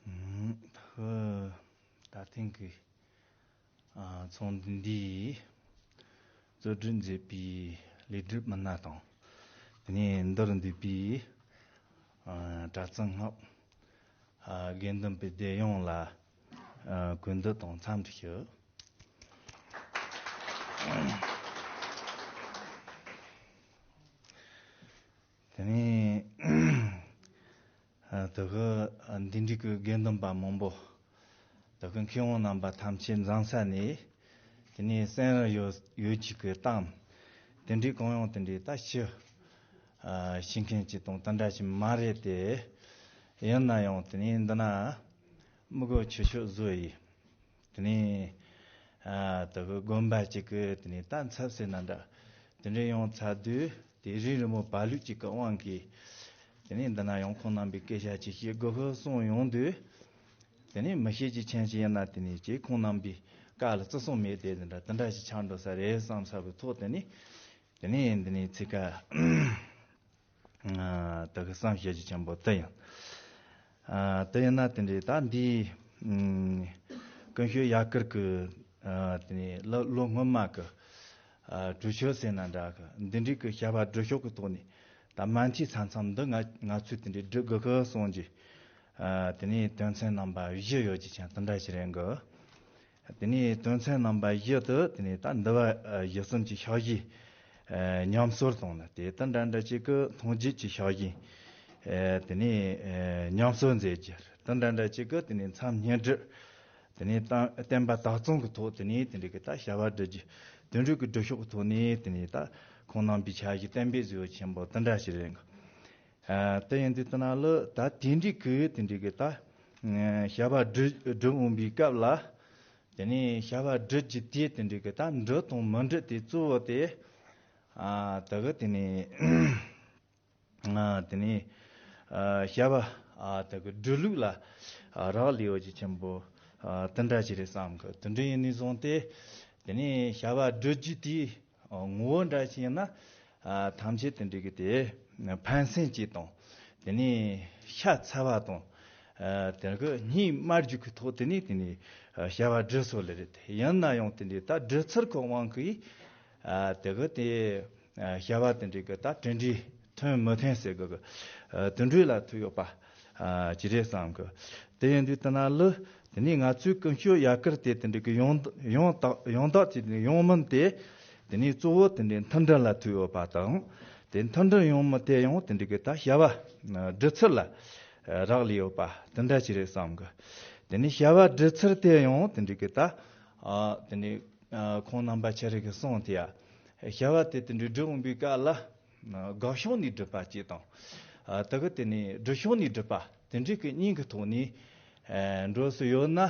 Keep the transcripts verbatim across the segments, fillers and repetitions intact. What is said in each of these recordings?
ཨུམ། ད་ཐེངས་ཀྱི་ཨ་ཚོགས་འདུ་འདིའི་གཙོ་སྒྲུབ་མཛད་པའི་ལས་སྒྲུབ་མི་སྣ་དང་། དེ་ནས་འདིར་འདུས་པའི་ཨ་གྲྭ་བཙུན་སྔགས་ཨ་དགེ་འདུན་པའི་སྡེ་ཡོངས་ལ་ཨ་གུས་འདུད་དང་འཚམས་འདྲི་ཞུ། དེ་ནས་ཨ་དེ་གི་ཨ་འདི་འདྲའི་གི་དགེ་འདུན་པ་མང་པོ། དེ་གི་མཁས་དབང་རྣམ་པ་ཐམས་ཅད་འཛོམས་ས་ནས། དེ་ནས་གསན་ར་ཡོད་ཡོད་ཅིག་གི་གཏམ། དེ་འདྲའི་གང་ཡང་དེ་འདྲའི་ད་ཞུ་ཨ་ཞུ་མཁན་ཅིག་དང་དེ་འདྲ་ཞིག་མ་རེད་དེ། ཡིན་ན་ཡང་དེ་ནས་འདི་ན་མི་གོ་ཆུ་ཤོད་བཟོ་ཡི། དེ་ནས་ཨ་དེ་གི་དགོན་པ་གཅིག་གི་དེ་ནས་ད་ཚབ་ཟེར་ན་འདྲ། དེ་འདྲ་ཡོང་ཚར་དུས་དེ་རིང་རི་མོ་བ་ལུག་གཅིག་གི་དབང་གིས། དེ་ནས་འདི་ན་ཡང་ཁོང་རྣམ་པའི་སྐད་ཆ་ཅིག་བཤད་དགོས་ཁོ་གསུངས་ཡོང་དུས། དེ་ནས་མི་བཤད་ཅིག་ཆེན་ཞིག་ཡིན་ན་དེ་ནས་ཅིག་ཁོང་རྣམ་པའི་བཀའ་ལ་བརྩི་སྲུང་མེད་དེ་འདི་འདྲ་དེ་འདྲ་ཞིག་ཆགས་འགྲོ་ས་རེད་བསམ་ས་གི་ཐོག་དེ་ནས། དེ་ནས་འདི་ནས་ཚིག་ཁ་ཨ་དེ་གི་བསམ་ཤེས་ཀྱི་ཆེན་པོ་དེ་ཡིན། ཨ་དེ་ཡིན་ན་དེ་འདྲའི་ད་འདིའི་ཨུམ་ཀུན་ཤོས་ཡ་གར་གི་ཨ་དེ་ནས་ལོ་ལོ་སྔོན་མ་གི་ཨ་གྲོས་ཆོད་ཟེར་ན་འདྲ་གི་འདི་འདྲའི་གི་བྱ་བ་སྒྲུབ་ཕྱོགས་ཀྱི་ཐོག་ནས་ད་མ་མཐའི་ས་མཚམས་འདི་ང་ང་ཚོས་དེ་འདྲའི་སྒྲུབ་དགོས་གི་གསུངས་ཀྱི། ཨ་དེ་ནས་དོན་ཚན་རྣམ་པ་བཞི་ཡོད་ཀྱི་ཆེན་དེ་འདྲ་ཞིག་རེད་གི། དེ་ནས་དོན་ཚན་རྣམ་པ་བཞི་དུ་དེ་ནས་ད་འདུལ་བ་ཨ་བཞི་གསུམ་གྱི་ཕྱག་བཞེས་ཨ་ཉམས་གསོར་བཏང་ནས། དེ་ད་འདྲ་འདྲ་གཅིག་གི་ཐུགས་རྗེ་གི་ཕྱག་བཞེས་ཨ་དེ་ནས་ཨ་ཉམས་གསོ་མཛད་རྒྱུ། ད་འདྲ་འདྲ་གཅིག་གི་དེ་ནས་མཚམས་བསྙེན་སྒྲུབ། དེ་ནས་ད་བསྟན་པ་དག་གཙང་གི་ཐོག་དེ་ནས་དེ་འདྲ་གི་ད་བྱ་བ་སྒྲུབ་རྒྱུ། དེ་འདྲ་གི་སྒྲུབ་ཕྱོགས་ཀྱི་ཐོག་ནས་དེ་ནས་ད་ཁོང་རྣམ་པའི་ཕྱག་བཞེས་བསྟན་པའི་གཟི་འོད་ཆེན་པོ་དེ་འདྲ་ཞིག་རེད་གི། ཨ་དེ་ཡིན་དུས་ད་ན་ལ་ད་དེ་འདྲའི་གི་དེ་འདྲའི་གི་ད་ཨ་བྱ་བ་སྒྲུབ་སྒྲུབ་འོང་པའི་སྐབས་ལ། དེ་ནས་བྱ་བ་སྒྲུབ་རྒྱུ་དེ་དེ་འདྲའི་གི་ད་འགྲུབ་དང་མི་འགྲུབ་དེ་གཙོ་བོ་དེ་ཨ་དེ་གི་དེ་ནས་ཨ་དེ་ནས་ཨ་བྱ་བ་ཨ་དེ་གི་སྒྲུབ་ལུགས་ལ་ཨ་རག་ལས་ཡོད་ཀྱི་ཆེན་པོ་ཨ་དེ་འདྲ་ཞིག་རེད་བསམ་གི། དེ་འདྲ་ཡིན་ནས་བཟུང་སྟེ་དེ་ནས་བྱ་བ་སྒྲུབ་རྒྱུ་དེ། ཨ་ངོ་བོ་འདྲ་ཞིག་ཡིན་ན། ཨ་ཐམས་ཅད་དེ་འདྲའི་གི་དེ་ཕན་སེམས་ཀྱི་དང་། དེ་ནས་ཤ་ཚ་བ་དང་། ཨ་དེ་གི་སྙིང་དམར་རྒྱུ་གི་ཐོག་དེ་ནས་དེ་ནས་ཨ་བྱ་བ་སྒྲུབ་སོ་ལེ་རེད། ཡིན་ན་ཡང་དེ་འདྲའི་ད་སྒྲུབ་ཚུལ་གི་དབང་གིས་ཨ་དེ་གི་དེ་ཨ་བྱ་བ་དེ་འདྲའི་གི་ད་གྲུབ་འབྲས་ཐོན་མི་ཐོན་ཟེར་གི་གི་ཨ་དེ་འདྲའི་ལ་ཐུག་ཡོད་པ། ཨ་ཅི་རེད་བསམ་གི། དེ་ཡིན་དུས་ད་ན་ལུ་དེ་ནས་ང་ཚོའི་ཀུན་སྤྱོད་ཡ་གར་དེ་དེ་འདྲའི་གི་ཡོང་ཡོང་དག་ཡོང་དག་དེ་ཡོང་མིན་དེ། དེ་ནས་གཙོ་བོ་དེ་འདྲའི་མཐུན་སྒྲིལ་ལ་ཐུག་ཡོད་པ་དང་། དེ་མཐུན་སྒྲིལ་ཡོང་མི་དེ་ཡང་དེ་འདྲའི་གི་ད་བྱ་བ་སྒྲུབ་ཚུལ་ལ་རག་ལས་ཡོད་པ་དེ་འདྲ་ཅི་རེད་བསམ་གི། དེ་ནས་བྱ་བ་སྒྲུབ་ཚུལ་དེ་ཡང་དེ་འདྲའི་གི་ད་ཨ་དེ་ནས་ཨ་ཁོང་རྣམ་པ་ཆ་རེ་གི་གསུང་དེ་ཡ། བྱ་བ་དེ་དེ་འདྲའི་སྒྲུབ་འོང་པའི་སྐབས་ལ། དགག་ཕྱོགས་ནས་སྒྲུབ་པ་གཅིག་དང་། ཨ་དེ་གི་དེ་ནས་སྒྲུབ་ཕྱོགས་ནས་སྒྲུབ་པ་དེ་འདྲའི་གི་གཉིས་ཀྱི་ཐོག་ནས་ཨ་འགྲོ་སྲོལ་ཡོད་ན།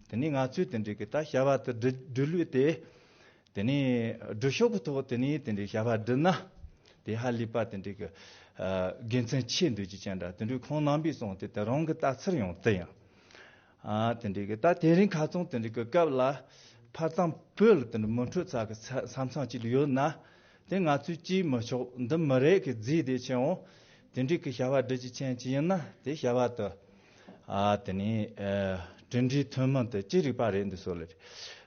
དེ་ནས་ང་ཚོས་དེ་འདྲའི་གི་ད་བྱ་བ་དེ་སྒྲུབ་སྒྲུབ་ལུགས་དེ། དེ་ནས་སྒྲུབ་ཕྱོགས་ཀྱི་ཐོག་དེ་ནས་དེ་འདྲའི་བྱ་བ་སྒྲུབ་ན། དེ་ཧ་ལས་པ་དེ་འདྲའི་གི་ཨ་དགེ་མཚན་ཆེ་འདུག་ཅིག་ཅན་འདྲ། དེ་འདྲའི་ཁོང་རྣམ་པས་གསུངས་ཏེ་དེ་རང་གི་ལྟ་ཚུལ་ཡང་དེ་ཡང་། ཨ་དེ་འདྲའི་གི་ད་དེ་རིང་ཁ་སང་དེ་འདྲའི་གི་སྐབས་ལ་ཕར་ཙམ་བོད་ལ་དེ་འདྲ་མི་འཕྲོད་ཚ་གི་ས་ས་མཚམས་ཅིག་ལ་ཡོད་ན། དེ་ང་ཚོས་ཅིས་མི་ཆོག་འདི་མི་རེད་གི་རྫིས་དེ་ཆེ་འོང་། དེ་འདྲའི་གི་བྱ་བ་སྒྲུབ་ཀྱི་ཆེན་ཅིག་ཡིན་ན་དེ་བྱ་བ་དེ་ཨ་དེ་ནས་ཨ་གྲུབ་འབྲས་ཐོན་མིན་དེ་ཅི་རིགས་པ་རེད་འདི་སོགས་ལ་རེད།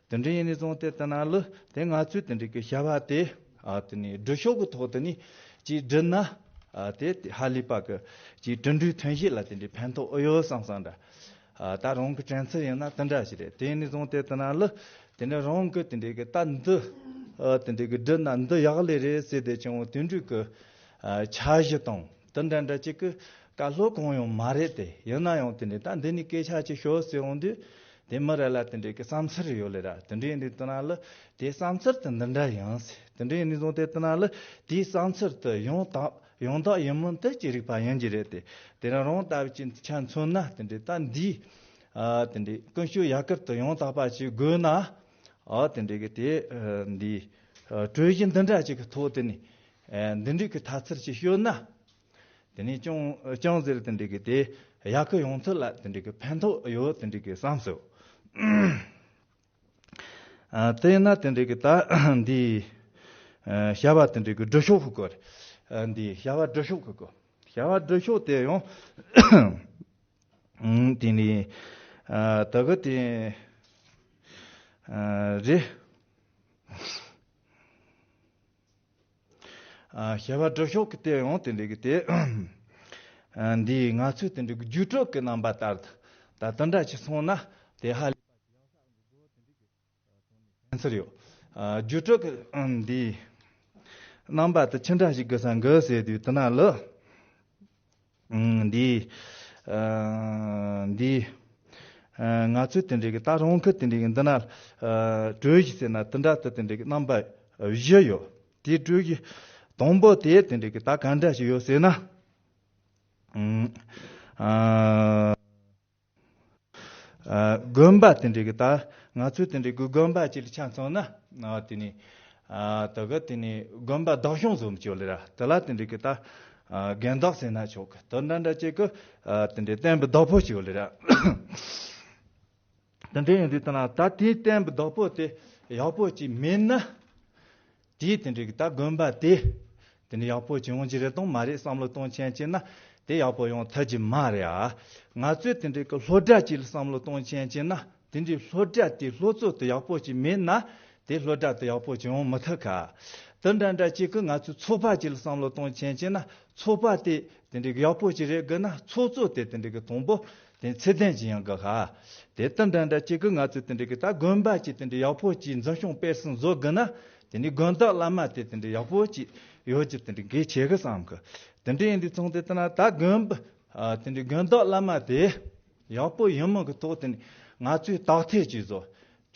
དེ་འདྲ་ཡིན་ནས་བཟུང་སྟེ་དེ་ན་ལུ་དེ་ང་ཚོས་དེ་འདྲའི་གི་བྱ་བ་དེ་ཨ་དེ་ནས་སྒྲུབ་ཕྱོགས་ཀྱི་ཐོག་དེ་ནས་ཅིག་བསྒྲུབས་ན། ཨ་དེ་ཧ་ལས་པ་གི་ཅིག་གྲུབ་འབྲས་ཐོན་ཤེས་ལ་དེ་འདྲའི་ཕན་ཐོགས་ཨེ་ཡོད་བསམ་བསམ་འདྲ། ཨ་ད་རང་གི་དྲན་ཚུལ་ཡིན་ན་དེ་འདྲ་ཞིག་རེད། དེ་ཡིན་ནས་བཟུང་སྟེ་དེ་ན་ལུ་དེ་ནས་རང་གི་དེ་འདྲའི་གི་ད་འདི་ཨ་དེ་འདྲའི་གི་བསྒྲུབས་ན་འདི་ཡག་ལས་རེད་ཟེར་དེ་ཆེ་འོང་དེ་འདྲའི་གི་ཨ་འཆར་གཞི་དང་དེ་འདྲ་འདྲ་ཅིག་གི་བཀའ་སློབ་གང་ཡང་མ་རེད་དེ། ཡིན་ན་ཡང་དེ་འདྲའི་ད་འདི་ནས་སྐད་ཆ་ཅིག་ཤོད་ཟེར་འོང་དུས། དེ་མི་རེ་ལ་དེ་འདྲའི་གི་བསམ་ཚུལ་ཡོད་ལེ་ར། དེ་འདྲའི་ཡིན་དུས་དེ་ན་ལུ་དེ་བསམ་ཚུལ་དེ་འདི་འདྲ་ཡིན་ཟེར། དེ་འདྲའི་ཡིན་ནས་བཟུང་སྟེ་དེ་ན་ལུ་དེའི་བསམ་ཚུལ་དེ་ཡང་དག་ཡང་དག་ཡིན་མིན་དེ་ཅི་རིགས་པ་ཡིན་གྱི་རེད་དེ། དེ་ན་རང་ལྟ་བུ་ཅིག་ཆ་མཚོན་ན་དེ་འདྲའི་ད་འདི་ཨ་དེ་འདྲའི་ཀུན་སྤྱོད་ཡ་གར་དུ་ཡང་དག་པ་ཅིག་དགོས་ན། ཨ་དེ་འདྲའི་གི་དེ་ཨ་འདི་ཨ་གྲོས་གཞི་འདི་འདྲ་ཅིག་གི་ཐོག་དེ་ནས་ཨ་འདི་འདྲའི་གི་ཐ་ཚིར་ཅིག་ཤོད་ན། དེ་ནས་ཅུང་ཅུང་ཟད་དེ་འདྲའི་གི་དེ་ཡག་གི་ཡོང་ཚུལ་ལ་དེ་འདྲའི་གི་ཕན་ཐོགས་ཡོད་དེ་འདྲའི་གི་བསམ་སོང་། ཨ་དེས་ན་དེ་འདྲའི་གི་ད་འདི་ཨ་བྱ་བ་དེ་འདྲའི་གི་སྒྲུབ་ཕྱོགས་ཤིག་གོ། ཨ་འདི་བྱ་བ་སྒྲུབ་ཕྱོགས་ཤིག་གོ། བྱ་བ་སྒྲུབ་ཕྱོགས་དེ་ཡང་ཨང་དེ་ནི་ཨ་ད་གི་དེ་ཨ་རེད། ཨ་བྱ་བ་སྒྲུབ་ཕྱོགས་ཀྱི་དེ་ཡང་དེ་འདྲ་གི་དེ་ཨ་འདི་ང་ཚོས་དེ་འདྲ་གི་རྒྱུད་གྲོགས་ཀྱི་རྣམ་པ་ལྟར་ད་དེ་འདྲ་ཅིག་སོང་ན་དེ་ཧ་ལས་པ་ཡང་ས་འགོ་དེ་འདྲ་གི་ཕན་ཚུན་ཡོད། ཨ་རྒྱུད་གྲོགས་ཀྱི་ཨ་འདི་རྣམ་པ་དེ་ཅི་འདྲ་ཞིག་དགོས་ས་འགོ་ཟེར་དུས་དེ་ན་ལ། ཨང་འདི་ཨ་འདི་ཨ་ང་ཚོས་དེ་འདྲ་གི་ད་རང་གི་དེ་འདྲ་གི་འདི་ན་ཨ་གྲོས་གཞི་ཟེར་ན་དེ་འདྲ་དེ་དེ་འདྲ་གི་རྣམ་པ་བཞི་ཡོད། དེའི་གྲོས་གཞི་དང་པོ་དེ་དེ་འདྲ་གི་ད་ག་འདྲ་ཞིག་ཡོད་ཟེར་ན། ཨང་ཨ་ཨ་དགོན་པ་དེ་འདྲ་གི་ད་ང་ཚོས་དེ་འདྲ་གི་དགོན་པ་ཅིག་ལ་ཆ་མཚོན་ན་ཨ་དེ་ནི་ཨ་ད་གི་དེ་ནི་དགོན་པ་བདག་སྐྱོང་བཟོ་མི་ཅོག་ལ་ར་དེ་ལ་དེ་འདྲ་གི་ད་ཨ་དགོན་བདག་ཟེར་ན་ཆོག་གི་དེ་འདྲ་འདྲ་ཅིག་གི་ཨ་དེ་འདྲ་བསྟན་པའི་བདག་པོ་ཅོག་ལ་ར། དེ་འདྲ་ཡིན་དུས་ད་ན་ད་དེའི་བསྟན་པའི་བདག་པོ་དེ་ཡག་པོ་ཅིག་མེད་ན། དེའི་དེ་འདྲའི་གི་ད་དགོན་པ་དེ་དེ་འདྲ་ཡག་པོ་ཅིག་ཡོང་གི་རེད་དང་མ་རེད་བསམ་བློ་གཏོང་མཁན་ཅིག་ན་དེ་ཡག་པོ་ཡོང་ཐུབ་ཀྱི་མ་རེད་ཨ། ང་ཚོས་དེ་འདྲའི་གི་སློབ་གྲྭ་ཅིག་ལ་བསམ་བློ་གཏོང་མཁན་ཅིག་ན་དེ་འདྲའི་སློབ་གྲྭ་དེའི་སློབ་གཙོ་དེ་ཡག་པོ་ཅིག་མེད་ན་དེ་སློབ་གྲྭ་དེ་ཡག་པོ་ཅིག་ཡོང་མི་ཐུབ་ཁ། དེ་འདྲ་འདྲ་ཅིག་གི་ང་ཚོས་ཚོགས་པ་ཅིག་ལ་བསམ་བློ་གཏོང་མཁན་ཅིག་ན་ཚོགས་པ་དེ་དེ་འདྲའི་གི་ཡག་པོ་ཅིག་རེད་དགོས་ན་ཚོགས་གཙོ་དེ་དེ་འདྲའི་གི་དང་པོ་དེ་ཚད་ལྡན་ཅིག་ཡོང་དགོས་ཁ། དེ་དེ་འདྲ་འདྲ་ཅིག་གི་ང་ཚོས་དེ་འདྲའི་གི་ད་དགོན་པ་ཅིག་དེ་འདྲའི་ཡག་པོ་ཅིག་འཛིན་སྐྱོང་སྤེལ་གསུམ་བཟོ་དགོས་ན། དེ་ནི་དགོན་བདག་བླ་མ་དེ་དེ་འདྲའི་ཡག་པོ་ཅིག་ཡོད་ཀྱི་དེ་འདྲའི་གལ་ཆེ་གི་བསམ་གི། དེ་འདྲའི་ཡིན་དུས་ཙང་དེ་ལྟ་ན་ད་དགོན་པ་ཨ་དེ་འདྲའི་དགོན་བདག་བླ་མ་དེ་ཡག་པོ་ཡིན་མིན་གི་ཐོག་དེ་ནི་ང་ཚོས་དག་ཐེར་ཅིག་བཟོ།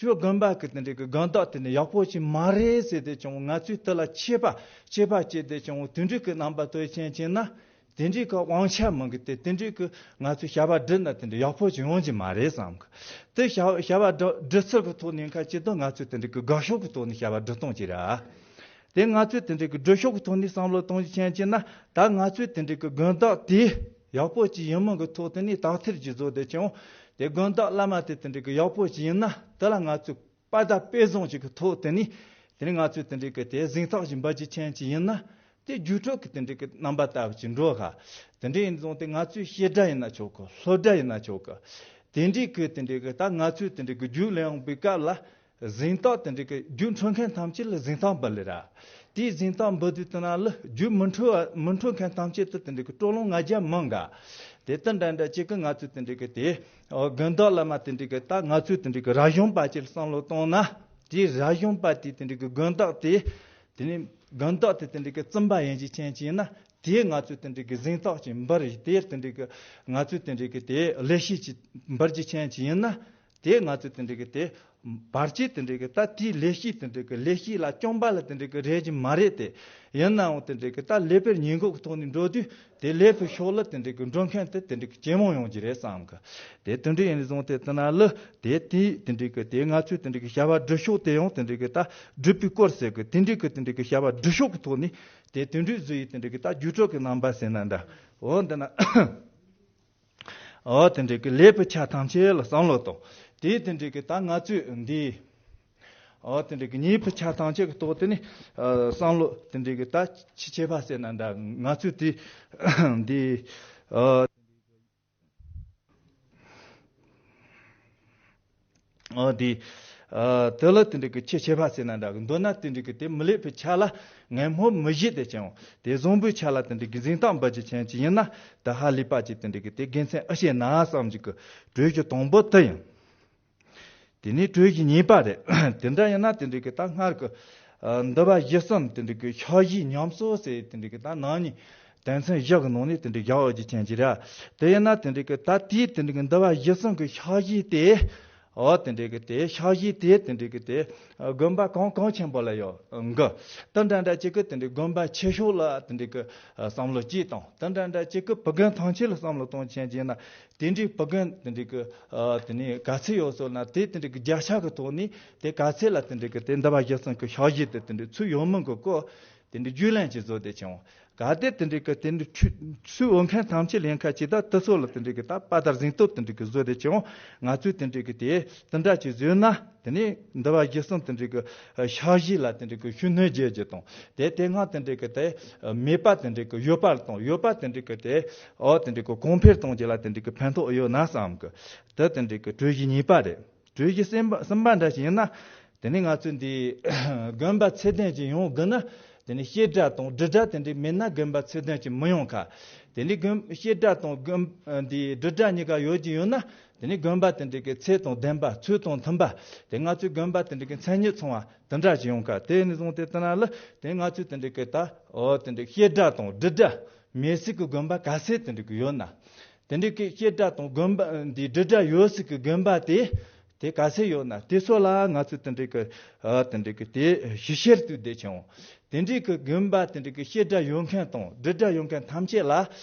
ཁྱོད་དགོན་པ་གི་དེ་འདྲའི་གི་དགོན་བདག་དེ་ནི་ཡག་པོ་ཅིག་མ་རེད་ཟེར་དེ་ཀྱང་ང་ཚོས་དེ་ལ་ཆད་པ་ཆད་པ་བཅད་དེ་ཀྱང་དེ་འདྲའི་གི་རྣམ་པ་སྟོན་ཆེན་ཆེན་ན། དེ་འདྲའི་གི་དབང་ཆ་མང་གི་དེ་དེ་འདྲའི་གི་ང་ཚོས་བྱ་བ་སྒྲུབ་ན་དེ་འདྲའི་ཡག་པོ་ཅིག་ཡོང་གི་མ་རེད་བསམ་གི། དེ་བྱ་བྱ་བ་སྒྲུབ་སྒྲུབ་ཚུལ་གི་ཐོག་ནས་ཁ་ཅིག་ཏུ་ང་ཚོས་དེ་འདྲའི་གི་དགའ་ཕྱོགས་གི་ཐོག་ནས་བྱ་བ་སྒྲུབ་སྟངས་ཅིག་ར། དེ་ང་ཚོས་དེ་འདྲའི་གི་སྒྲུབ་ཕྱོགས་གི་ཐོག་ནས་བསམ་བློ་གཏོང་ཆེན་ཆེན་ན་ད་ང་ཚོས་དེ་འདྲའི་གི་དགོན་བདག་དེ་ཡག་པོ་ཅིག་ཡིན་མིན་གི་ཐོག་དེ་ནས་དག་ཐེར་ཅིག་བཟོ་དེ་ཀྱང་དེ་དགོན་བདག་བླ་མ་དེ་དེ་འདྲའི་གི་ཡག་པོ་ཅིག་ཡིན་ན་དེ་ལ་ང་ཚོས་པ་ད་དཔེ་བཟང་ཅིག་གི་ཐོག་དེ་ནི། དེ་ནི་ང་ཚོས་དེ་འདྲའི་གི་དེ་གཟེངས་རྟགས་ཅིག་འབུལ་རྒྱུ་ཅན་ཅིག་ཡིན་ན། དེ་རྒྱུད་གྲོགས་ཀྱི་དེ་འདྲའི་གི་རྣམ་པ་ལྟ་བུ་ཅིག་འགྲོ་ག། དེ་འདྲ་ཡིན་ཙང་དེ་ང་ཚོའི་བཤད་གྲྭ་ཡིན་ན་ཆོག་གི་སློབ་གྲྭ་ཡིན་ན་ཆོག་གི། དེ་འདྲའི་གི་དེ་འདྲའི་གི་ད་ང་ཚོས་དེ་འདྲའི་གི་རྒྱུད་ལེན་ཡོང་པའི་སྐབས་ལ། གཟེངས་རྟགས་དེ་འདྲའི་གི་རྒྱུད་འཕྲོད་མཁན་ཐམས་ཅད་ལ་གཟེངས་རྟགས་འབུལ་ལེ་ར། དེའི་གཟེངས་རྟགས་འབུལ་དུས་དེ་ན་ལ་རྒྱུད་མི་འཕྲོད་མི་འཕྲོད་མཁན་ཐམས་ཅད་དུ་དེ་འདྲའི་གི་སྤྲོ་ལོང་ང་རྒྱལ་མང་ག། དེ་ལྟར་འདྲ་འདྲ་གཅིག་གི་ང་ཚོས་དེ་འདྲའི་གི་དེ། ཨོ་དགོན་བདག་བླ་མ་དེ་འདྲའི་གི་ད་ང་ཚོས་དེ་འདྲའི་གི་རབ་བྱུང་པ་ཅིག་བསམ་བློ་བཏང་ན། དེའི་རབ་བྱུང་པ་དེ་དེ་འདྲའི་གི་དགོན་བདག་དེ། དེ་ནི་དགོན་བདག་དེ་དེ་འདྲའི་གི་བཙུན་པ་ཡིན་གྱི་ཅན་ཅིག་ཡིན་ན། དེས་ང་ཚོས་དེ་འདྲའི་གི་གཟེངས་རྟགས་ཅིག་འབུལ་རེད་དེ་དེ་འདྲའི་གི་ང་ཚོས་དེ་འདྲའི་གི་དེ་ལེགས་སྐྱེས་ཅིག་འབུལ་རྒྱུ་ཅན་ཅིག་ཡིན་ན། དེས་ང་ཚོས་དེ་འདྲའི་གི་དེ་བར་ཆད་དེ་འདྲའི་གི་ད་དེའི་ལེགས་སྐྱེས་དེ་འདྲའི་གི་ལེགས་སྐྱེས་ལ་སྐྱོན་པ་ལ་དེ་འདྲའི་གི་རེད་ཀྱི་མ་རེད་དེ། ཡིན་ནའང་དེ་འདྲའི་གི་ད་ལེགས་པར་ཉེས་འགོག་གི་ཐོག་ནས་འགྲོ་དུས་དེ་ལེགས་པའི་ཕྱོགས་ལ་དེ་འདྲའི་གི་འགྲོ་མཁན་དེ་དེ་འདྲའི་གི་ཇེ་མང་ཡོང་གི་རེད་བསམ་གི། དེ་དེ་འདྲའི་ཡིན་ཙང་དེ་ལྟ་ན་ལ་དེ་དེ་དེ་འདྲའི་གི་དེ་ང་ཚོས་དེ་འདྲའི་གི་བྱ་བ་སྒྲུབ་ཕྱོགས་དེ་ཡང་དེ་འདྲའི་གི་ད་སྒྲུབ་པའི་སྐོར་ཟེར་གི་དེ་འདྲའི་གི་དེ་འདྲའི་གི་བྱ་བ་སྒྲུབ་ཕྱོགས་གི་ཐོག་ནས། དེ་དུད་འགྲོའི་བཟོ་ཡི་དེ་འདྲ་གི་ད་རྒྱུད་གྲོགས་ཀྱི་རྣམ་པ་ཟེར་ན་འདྲ། འོ་འདི་ན། འོ་དེ་འདྲ་གི་ལས་པའི་ཆ་ཐམས་ཅད་ལ་བསམ་བློ་གཏོང་། དེ་དེ་འདྲ་གི་ད་ང་ཚོས་འདི། འོ་དེ་འདྲ་གི་ཉེས་པའི་ཆ་ཐམས་ཅད་ཀྱི་ཐོག་དེ་ནི། བསམ་བློ་དེ་འདྲ་གི་ད་ཆི་བྱེད་པ་ཟེར་ན་འདྲ། ང་ཚོས་དེ། འདི། འོ། ཨ་དེ། ཨ་དེ་ལ་དེ་འདྲ་གི་ཆེ་ཆེ་བ་ཟེར་ན་འདྲ་གི་མདོར་ན་དེ་འདྲ་གི་དེ་མི་ལེགས་པའི་ཆ་ལ་ངན་སྨོད་མི་བྱེད་དེ་ཀྱང་དེ་བཟང་པོའི་ཆ་ལ་དེ་འདྲ་གི་གཟེངས་རྟགས་འབུལ་རྒྱུ་ཅན་ཅིག་ཡིན་ན་ད་ཧ་ལས་པ་ཅིག་དེ་འདྲ་གི་དེ་དགེ་མཚན་ཨེ་བྱས་ན་བསམ་གྱི་གི་གྲོས་གཞི་དང་པོ་དེ་ཡིན། དེ་ནས་གྲོས་གཞི་གཉིས་པ་རེད། དེ་འདྲ་ཡིན་ན་དེ་འདྲ་གི་ད་སྔར་གི་ཨ་འདུལ་བ་གཞི་གསུམ་དེ་འདྲ་གི་ཕྱག་བཞེས་ཉམས་གསོ་ཟེར་དེ་འདྲ་གི་ད་ནང་ནས་དོན་ཚན་བཞི་གི་ནང་ནས་དེ་འདྲ་བཞག་ཡོད་རྒྱུ་ཅན་ཅིག་རེད། དེ་ཡིན་ན་དེ་འདྲ་གི་ད་དེའི་དེ་འདྲ་གི་འདུལ་བ་གཞི་གསུམ་གི་ཕྱག་བཞེས་དེ། འོ་དེ་འདྲ་གི་དེ་ཕྱག་བཞེས་དེ་དེ་འདྲ་གི་དེ་དགོན་པ་གང་གང་ཆེན་པོ་ལ་ཡོད་གི། དེ་འདྲ་འདྲ་གཅིག་གི་དེ་འདྲ་དགོན་པ་ཆེ་ཤོས་ལ་དེ་འདྲ་གི་བསམ་བློ་གཅིག་དང་། དེ་འདྲ་འདྲ་གཅིག་གི་བུ་རྒན་ཐམས་ཅད་ལ་བསམ་བློ་གཏོང་ཆེན་ཅིག་ན། དེ་འདྲའི་བུ་རྒན་དེ་འདྲའི་གི་ཨ་དེ་ནས་ག་ཚད་ཡོད་སོང་ན་དེ་དེ་འདྲའི་གི་བརྒྱ་ཆ་གི་ཐོག་ནས་དེ་ག་ཚད་ལ་དེ་འདྲའི་གི་དེ་འདུལ་བ་གཞི་གསུམ་གི་ཕྱག་བཞེས་དེ་དེ་འདྲའི་ཚུད་ཡོད་མིན་གི་སྐོར། དེ་འདྲའི་རྒྱུས་ལོན་ཅིག་བཟོ་བསྡད་ཀྱང་། གལ་ཏེ་དེ་འདྲའི་གི་དེ་འདྲའི་ཆུ་ཆུ་འོ་མཁན་ཐམས་ཅད་ལེན་ཁ་ཅིག་ད་དུ་སོ་ལ་དེ་འདྲའི་གི་ད་པ་དར་ཟིང་སྟོབས་དེ་འདྲའི་གི་བཟོ་བསྡད་ཀྱང་། ང་ཚོས་དེ་འདྲའི་གི་དེ་དེ་འདྲ་ཅིག་བཟོས་ན། དེ་ནས་འདུལ་བ་རྒྱུད་གསུམ་དེ་འདྲའི་གི་ཕྱག་བཞེས་ལ་དེ་འདྲའི་གི་ཤུགས་སྣོན་རྒྱག་རྒྱུ་དང་། དེ་དེ་སྔ་དེ་འདྲའི་གི་དེ་མེད་པ་དེ་འདྲའི་གི་ཡོད་པ་དང་། ཡོད་པ་དེ་འདྲའི་གི་དེ་ཨོ་དེ་འདྲའི་གི་གོང་འཕེལ་གཏོང་རྒྱུ་ལ་དེ་འདྲའི་གི་ཕན་ཐོགས་ཡོད་ན་བསམ་གི། དེ་དེ་འདྲའི་གི་གྲོས་གཞི་གཉིས་པ་རེད། གྲོས་གཞི་གསུམ་པ་གསུམ་པ་འདྲ་ཞིག་ཡིན་ན། དེ་ནས་ང་ཚོས་འདི་དགོན་པ་ཚད་ལྡན་ཅིག་ཡོང་དགོས་ན། དེ་ནས་བཤད་གྲྭ་དང་སྒྲིག་གྲྭ་དེ་འདྲའི་མེད་ན་དགོན་པ་ཚད་ལྡན་ཅིག་མི་ཡོང་ཁ། དེ་ནས་དགོན་བཤད་གྲྭ་དང་དགོན་འདི་སྒྲིག་གྲྭ་གཉིས་ཀ་ཡོད་ཀྱི་ཡོད་ན། དེ་ནས་དགོན་པ་དེ་འདྲའི་གི་ཚད་དང་ལྡན་པ། ཚད་དང་མཐུན་པ། དེ་ང་ཚོའི་དགོན་པ་དེ་འདྲའི་གི་མཚན་ཉིད་ཚང་བ་དེ་འདྲ་ཞིག་ཡོང་ཁ། དེ་ནས་བཟུང་སྟེ་དེ་ན་ལ་དེ་ང་ཚོས་དེ་འདྲའི་གི་ད་ཨོ་དེ་འདྲའི་བཤད་གྲྭ་དང་སྒྲིག་གྲྭ་མེད་སྲིད་གི་དགོན་པ་ག་ཚད་དེ་འདྲའི་གི་ཡོད་ན། དེ་འདྲའི་གི་བཤད་གྲྭ་དང་དགོན་པ་འདི་སྒྲིག་གྲྭ་ཡོད་སྲིད་གི་དགོན་པ་དེ། དེ་ག་ཚད་ཡོད་ན་དེ་ཚོ་ལ་ང་ཚོས་དེ་འདྲའི་གི་ཨ་དེ་འདྲའི་གི་དེ་ཞིབ་བཤེར་བཏུས་བསྡད་ཀྱང་། དེ་འདྲའི་གི་དགོན་པ་དེ་འདྲའི་གི་བཤད་གྲྭ་ཡོད་མཁན་དང་སྒྲིག་གྲྭ་ཡོད་མཁན་ཐམས་ཅད་ལ་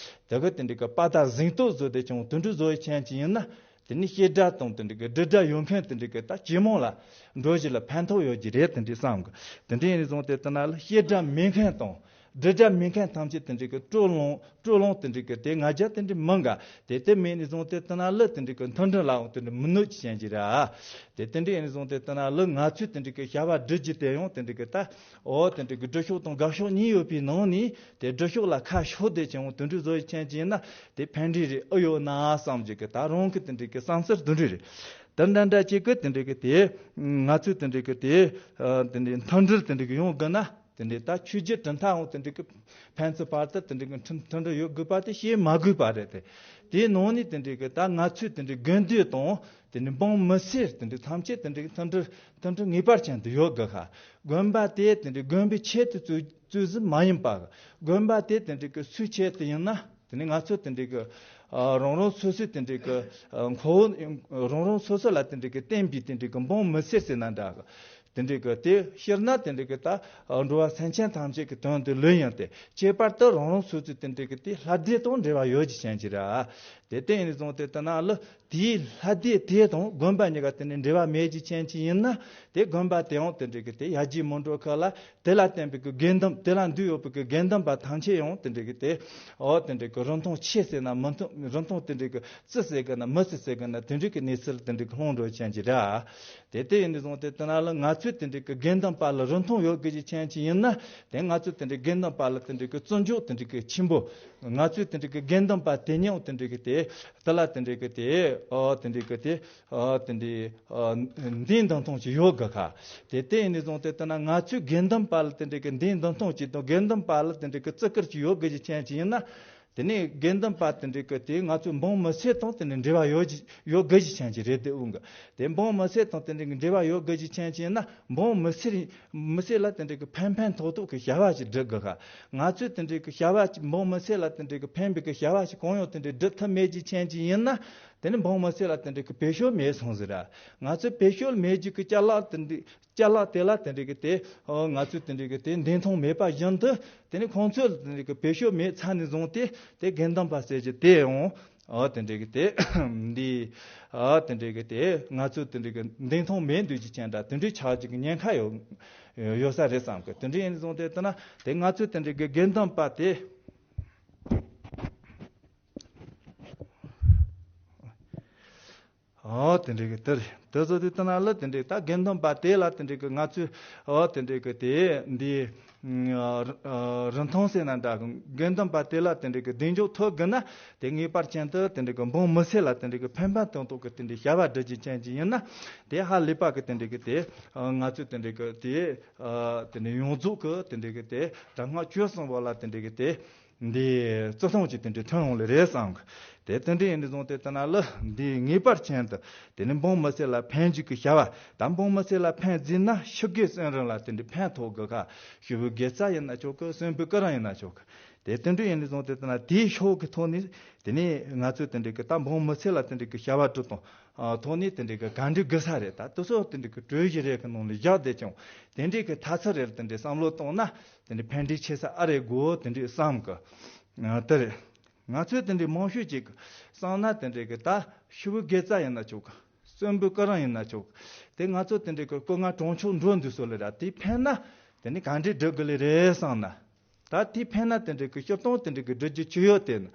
དེ་གི་དེ་འདྲའི་གི་པ་དར་ཟིང་སྟོབས་བཟོ་བསྡད་ཀྱང་། དེ་འདྲའི་བཟོ་ཡི་ཆེན་ཅིག་ཡིན་ན། དེ་ནི་བཤད་གྲྭ་དང་དེ་འདྲའི་གི་སྒྲིག་གྲྭ་ཡོད་མཁན་དེ་འདྲའི་གི་ད་ཇེ་མང་ལ་འགྲོ་གཞི་ལ་ཕན་ཐོགས་ཡོད་ཀྱི་རེད་དེ་འདྲའི་བསམ་གི། དེ་འདྲའི་ཡིན་ནས་བཟུང་སྟེ་དེ་ན་ལ་བཤད་གྲྭ་མེད་མཁན་དང་། སྒྲིག་གྲྭ་མེད་མཁན་ཐམས་ཅད་དེ་འདྲའི་གི་སྤྲོ་ལོང་སྤྲོ་ལོང་དེ་འདྲའི་གི་དེ་ང་རྒྱལ་དེ་འདྲའི་མི་འགའ། དེ་དེ་མེད་ནས་བཟུང་སྟེ་དེ་ན་ལ་དེ་འདྲའི་གི་མཐུན་སྒྲིལ་ལའང་དེ་འདྲའི་མི་གནོད་ཅིག་ཅན་གྱི་ར། དེ་དེ་འདྲའི་ཡིན་ནས་བཟུང་སྟེ་དེ་ན་ལ་ང་ཚོས་དེ་འདྲའི་གི་བྱ་བ་སྒྲུབ་རྒྱུ་དེ་ཡང་དེ་འདྲའི་གི་ད་ཨོ་དེ་འདྲའི་གི་སྒྲུབ་ཕྱོགས་དང་འགག་ཕྱོགས་གཉིས་ཡོད་པའི་ནང་ནས་དེ་སྒྲུབ་ཕྱོགས་ལ་ཁ་ཕྱོགས་བསྡད་ཀྱང་དེ་འདྲའི་བཟོ་ཡི་ཆེན་ཅིག་ཡིན་ན་དེ་ཕན་འབྲས་རེ་ཨེ་ཡོད་ན་བསམ་གྱི་གི། ད་རང་གི་དེ་འདྲའི་གི་བསམ་ཚུལ་དེ་འདྲའི་རེད། དེ་འདྲ་འདྲ་ཅིག་གི་དེ་འདྲའི་གི་དེ་ང་ཚོས་དེ་འདྲའི་གི་དེ་ཨ་དེ་འདྲའི་མཐུན་སྒྲིལ་དེ་འདྲའི་གི་ཡོང་དགོས་ན། དེ་འདྲའི་ད་ཆོས་བརྒྱུད་གྲུབ་མཐའ་འོང་དེ་འདྲའི་གི་ཕན་ཚུན་བར་དུ་དེ་འདྲའི་གི་མཐུན་མཐུན་སྒྲིལ་ཡོད་དགོས་པ་དེ་བཤད་མ་དགོས་པ་རེད་དེ། དེའི་ནང་ནས་དེ་འདྲའི་གི་ད་ང་ཚོས་དེ་འདྲའི་དགོན་སྡེ་དང་དེ་འདྲའི་འབངས་མི་སེར་དེ་འདྲའི་ཐམས་ཅད་དེ་འདྲའི་གི་མཐུན་སྒྲིལ་མཐུན་སྒྲིལ་ངེས་པར་ཅན་དུ་ཡོད་དགོས་ཁ། དགོན་པ་དེ་དེ་འདྲའི་དགོན་པའི་ཆེད་དུ་བཙུགས་བཙུགས་ཟིན་མ་ཡིན་པ། དགོན་པ་དེ་དེ་འདྲའི་གི་སུའི་ཆེད་དུ་ཡིན་ན། དེ་ནི་ང་ཚོ་དེ་འདྲའི་གི་ཨ་རང་རང་སོ་སོའི་དེ་འདྲའི་གི་ཨ་མཁོ་བོ་རང་རང་སོ་སོ་ལ་དེ་འདྲའི་གི་བརྟེན་པའི་དེ་འདྲའི་གི་འབངས་མི་སེར་ཟེར་ན་འདྲ་གི། དེ་འདྲའི་གི་དེ་སྤྱིར་ན་དེ་འདྲའི་གི་ད་ཨ་འགྲོ་བ་སེམས་ཅན་ཐམས་ཅད་ཀྱི་དོན་དུ་ལོས་ཡིན་ཏེ། ཁྱད་པར་དུ་རང་རང་སོ་སོའི་དེ་འདྲའི་གི་དེ་ལྷ་སྡེ་དང་འབྲེལ་བ་ཡོད་ཀྱི་ཅན་གྱི་ར། དེ་ལྟ་ཡིན་ནས་བཟུང་སྟེ་དེ་ན་ལ་དེའི་ལྷ་སྡེ་དེ་དང་དགོན་པ་གཉིས་ཀ་དེ་ནི་འབྲེལ་བ་མེད་ཀྱི་ཅན་གྱི་ཡིན་ན། དེ་དགོན་པ་དེའང་དེ་འདྲའི་གི་དེ་ཡར་རྒྱས་མི་འགྲོ་ཁ་ལ། དེ་ལ་བརྟེན་པའི་གི་དགེ་འདུན། དེ་ལ་འདུས་ཡོད་པའི་གི་དགེ་འདུན་པ་ཐམས་ཅད་ཡང་དེ་འདྲའི་གི་དེ་ཨོ་དེ་འདྲའི་གི་རིན་ཐང་ཆེ་ཟེར་ན་མི་ཐང་། རིན་ཐང་དེ་འདྲའི་གི་བརྩི་ཟེར་གི་ན་མི་བརྩི་ཟེར་གི་ན་དེ་འདྲའི་གི་གནས་ཚུལ་དེ་འདྲའི་གི་ལྷུང་འགྲོ་ཅན་གྱི་ར། དེ་ལྟ་ཡིན་ནས་བཟུང་སྟེ་དེ་ན་ལ་ང་ཚོས་དེ་འདྲའི་གི་དགེ་འདུན་པ་ལ་རིན་ཐང་ཡོད་དགོས་ཀྱི་ཅན་གྱི་ཡིན་ན། དེ་ང་ཚོས་དེ་འདྲའི་དགེ་འདུན་པ་ལ་དེ་འདྲའི་གི་བརྩི་འཇོག་དེ་འདྲའི་གི་ཆེན་པོ། ང་ཚོས་དེ་འདྲའི་གི་དགེ་འདུན་པ་དེ་ཉིད་དེ་འདྲའི་གི་དེ་དེ་ལ་དེ་འདྲའི་གི་དེ་ཨོ་དེ་འདྲའི་གི་དེ། ཨ་དེ་འདྲའི་ཨ་འདི་འདང་ཐོང་ཅིག་ཡོད་དགོས་ཁ། དེ་ལྟ་ཡིན་ནས་བཟུང་སྟེ་དེ་ན་ང་ཚོའི་དགེ་འདུན་པ་ལ་དེ་འདྲའི་གི་འདི་འདང་ཐོང་ཅིག་དང་དགེ་འདུན་པ་ལ་དེ་འདྲའི་གི་བརྩི་བཀུར་ཅིག་ཡོད་དགོས་ཀྱི་ཅན་ཅིག་ཡིན་ན། དེ་ནས་དགེ་འདུན་པ་དེ་འདྲའི་གི་དེ་ང་ཚོའི་འབངས་མི་སེར་དང་དེ་འདྲའི་འབྲེལ་བ་ཡོད་ཀྱི་ཡོད་དགོས་ཀྱི་ཅན་ཅིག་རེད་དེ། འོང་གི་དེ་འབངས་མི་སེར་དང་དེ་འདྲའི་གི་འབྲེལ་བ་ཡོད་དགོས་ཀྱི་ཅན་ཅིག་ཡིན་ན། འབངས་མི་སེར་མི་སེར་ལ་དེ་འདྲའི་གི་ཕན་ཕན་ཐོགས་ཐོགས་ཀྱི་བྱ་བ་ཅིག་སྒྲུབ་དགོས་ཁ། ང་ཚོས་དེ་འདྲའི་གི་བྱ་བ་ཅིག་འབངས་མི་སེར་ལ་དེ་འདྲའི་གི་ཕན་པའི་གི་བྱ་བ་ཅིག་གང་ཡང་དེ་འདྲའི་སྒྲུབ་ཐུབ་མེད་ཀྱི་ཅན་ཅིག་ཡིན་ན། དེ་ནི་འབངས་མི་སེར་ལ་དེ་འདྲའི་གི་བེད་སྤྱོད་མེད་སོང་ཟེར་ར། ང་ཚོས་བེད་སྤྱོད་མེད་རྒྱུ་གི་ཅ་ལག་དེ་འདྲའི་ཅ་ལག་དེ་ལ་དེ་འདྲའི་གི་དེ་ཨོ་ང་ཚོས་དེ་འདྲའི་གི་དེ་འདང་ཐོང་མེད་པ་བཞིན་དུ། དེ་ནི་ཁོང་ཚོས་དེ་འདྲའི་གི་བེད་སྤྱོད་མེད་ཚར་ནས་བཟུང་སྟེ་དེ་དགེ་འདུན་པ་ཟེར་རྒྱུ་དེ་ཡང་ཨོ་དེ་འདྲའི་གི་དེ་འདི་ཨོ་དེ་འདྲའི་གི་དེ་ང་ཚོས་དེ་འདྲའི་གི་འདང་ཐོང་མེད་འདུག་ཅིག་ཅན་འདྲ་དེ་འདྲའི་ཆགས་རྒྱུ་གི་ཉེན་ཁ་ཡོད་ཡོད་ས་རེད་བསམ་གི། དེ་འདྲའི་ཡིན་ནས་བཟུང་སྟེ་དེ་ན་དེ་ང་ཚོས་དེ་འདྲའི་གི་དགེ་འདུན་པ་དེ། ཨོ་དེ་འདྲའི་གི་དེ་རེད། དེ་ཚོ་དེ་ལྟ་ན་ལ་དེ་འདྲའི་ད་དགེ་འདུན་པ་དེ་ལ་དེ་འདྲའི་གི་ང་ཚོས་ཨོ་དེ་འདྲའི་གི་དེ་འདི་ཨ་རིན་ཐང་ཟེར་ན་འདྲ། དགེ་འདུན་པ་དེ་ལ་དེ་འདྲའི་གི་གདེང་འཇོག་ཐོབ་དགོས་ན། དེ་ངེས་པར་ཅན་དུ་དེ་འདྲའི་གི་འབངས་མི་སེར་ལ་དེ་འདྲའི་གི་ཕན་པ་དང་ཐོག་གི་དེ་འདྲའི་བྱ་བ་སྒྲུབ་རྒྱུ་ཅན་ཅིག་ཡིན་ན། དེ་ཧ་ལས་པ་གི་དེ་འདྲའི་གི་དེ་ང་ཚོས་དེ་འདྲའི་གི་དེ་ཨ་དེ་འདྲའི་ཡོངས་རྫོགས་གི་དེ་འདྲའི་གི་དེ་དྲང་སྔགས་སྤྱོད་གསུམ་པོ་ལ་དེ་འདྲའི་གི་དེ། འདི་བརྩི་མཐོང་ཅིག་དེ་འདྲའི་ཐོན་ཡོང་ལེ་རེད་བསམ་གི། དེ་དེ་འདྲའི་ཡིན་ནས་བཟུང་སྟེ་ལྟ་ན་ལ་འདི་ངེས་པར་ཅན་དུ་དེ་ནི་འབངས་མི་སེར་ལ་ཕན་རྒྱུ་གི་བྱ་བ་དང་། འབངས་མི་སེར་ལ་ཕན་བརྩིས་ན་ཕྱི་དགེ་གསོན་རིན་ལ་དེ་འདྲའི་ཕན་ཐོགས་དགོས་ཁ། ཞུ་བའི་དགེ་རྩ་ཡིན་ན་ཆོག་གི། གསོན་པོའི་སྐུ་རིན་ཡིན་ན་ཆོག་གི། དེ་དེ་འདྲའི་ཡིན་ནས་བཟུང་སྟེ་ལྟ་ན་དེའི་ཕྱོགས་ཀྱི་ཐོག་ནས་དེ་ནི་ང་ཚོས་དེ་འདྲའི་གི་ད་འབངས་མི་སེར་ལ་དེ་འདྲའི་གི་བྱ་བ་སྒྲུབ་དང་། ཨ་ཐོག་ནས་དེ་འདྲའི་གི་ག་འདྲའི་དགོས་ས་རེད། ད་དེ་ཚོ་དེ་འདྲའི་གི་གྲོས་གཞི་རེ་གི་ནང་ལ་བཞག་བསྡད་ཀྱང་། དེ་འདྲའི་གི་ཐ་ཚིག་རེ་ལ་དེ་འདྲའི་བསམ་བློ་གཏོང་ན་དེ་འདྲའི་ཕན་འབྲས་ཆེ་ས་ཨ་རེ་དགོས་དེ་འདྲའི་བསམ་གི། ཨ་དེ་རེད། ང་ཚོས་དེ་འདྲའི་མང་ཤོས་ཅིག་གི་བསམ་ན་དེ་འདྲའི་གི་ད་ཞུ་བའི་དགེ་རྩ་ཡིན་ན་ཆོག་གི། གསོན་པོའི་སྐུ་རིན་ཡིན་ན་ཆོག་གི། དེ་ང་ཚོ་དེ་འདྲའི་གི་སྐུ་ལྔ་གྲོང་ཆོག་འགྲོ་འདུག་སོ་ལེ་ར། དེ་ཕན་ན། དེ་ནི་ག་འདྲས་སྒྲུབ་དགོས་ལེ་རེད་བསམ་ན། ད་དེའི་ཕན་ན་དེ་འདྲས་ཀྱི་སྤྱིར་བཏང་དེ་འདྲས་ཀྱི་སྒྲུབ་རྒྱུ་ཅི་ཡོད་དེ་ན།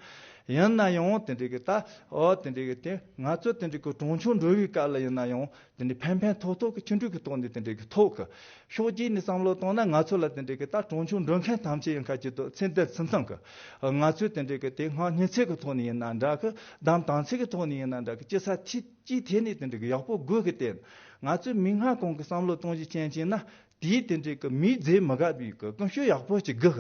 ཡིན་ན་ཡང་དེ་འདྲས་ཀྱི་ད་ཨོ་དེ་འདྲས་ཀྱི་དེ་ང་ཚོ་དེ་འདྲས་ཀྱི་གྲོང་ཆོག་འགྲོ་བའི་སྐབས་ལ་ཡིན་ན་ཡང་དེ་འདྲས་ཕན་ཕན་ཐོགས་ཐོགས་ཀྱི་ཆུང་འདྲས་ཀྱི་ཐོག་ནས་དེ་འདྲས་ཀྱི་ཐོག་གི་ཕྱོགས་གཅིག་ནས་བསམ་བློ་བཏང་ན། ང་ཚོ་ལ་དེ་འདྲས་ཀྱི་ད་གྲོང་ཆོག་འགྲོ་མཁན་ཐམས་ཅད་ཡིན་ཁ་ཅིག་ཏུ་ཚེ་འདིར་ཚུན་ཚང་གི་ང་ཚོས་དེ་འདྲས་ཀྱི་དེ་སྔ་སྔོན་ཚེ་གི་ཐོག་ནས་ཡིན་ན་འདྲ་གི། བདམས་བདམས་ཚིག་གི་ཐོག་ནས་ཡིན་ན་འདྲ་གི། སྐྱེ་ས་ཐིག་གཅིག་ཐད་ནས་དེ་འདྲ་གི་ཡག་པོ་དགོས་གི་སྟེ། ང་ཚོས་མིག་སྔ་གོང་གི་བསམ་བློ་གཏོང་རྒྱུ་ཅན་གྱིས་ན། དེའི་དེ་འདྲ་གི་མིའི་རྫས་མི་དགའ་བའི་གི་ཀུན་སྤྱོད་ཡག་པོ་ཅིག་དགོས་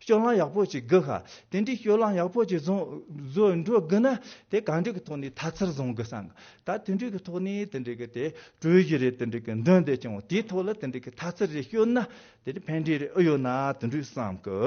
ཤ། སྤྱོད་ལམ་ཡག་པོ་ཅིག་དགོས་ཤ། དེ་འདྲའི་སྤྱོད་ལམ་ཡག་པོ་ཅིག་བཟུང་བཟོ་འགྲོ་དགོས་ན། དེ་ག་འདྲ་གི་ཐོག་ནས་ཐ་ཚིར་བཟུང་དགོས་བསམ་གི། ད་དེ་འདྲ་གི་ཐོག་ནས་དེ་འདྲ་གི་དེ་གྲོས་གཞི་རེ་དེ་འདྲ་གི་འདོན་བསྡད་ཀྱང་། དེའི་ཐོག་ལ་དེ་འདྲ་གི་ཐ་ཚིར་རེ་བྱུང་ན། དེ་འདྲ་ཕན་འབྲས་རེ་ཨེ་ཡོད་ན་དེ་འདྲ་བསམ་གི།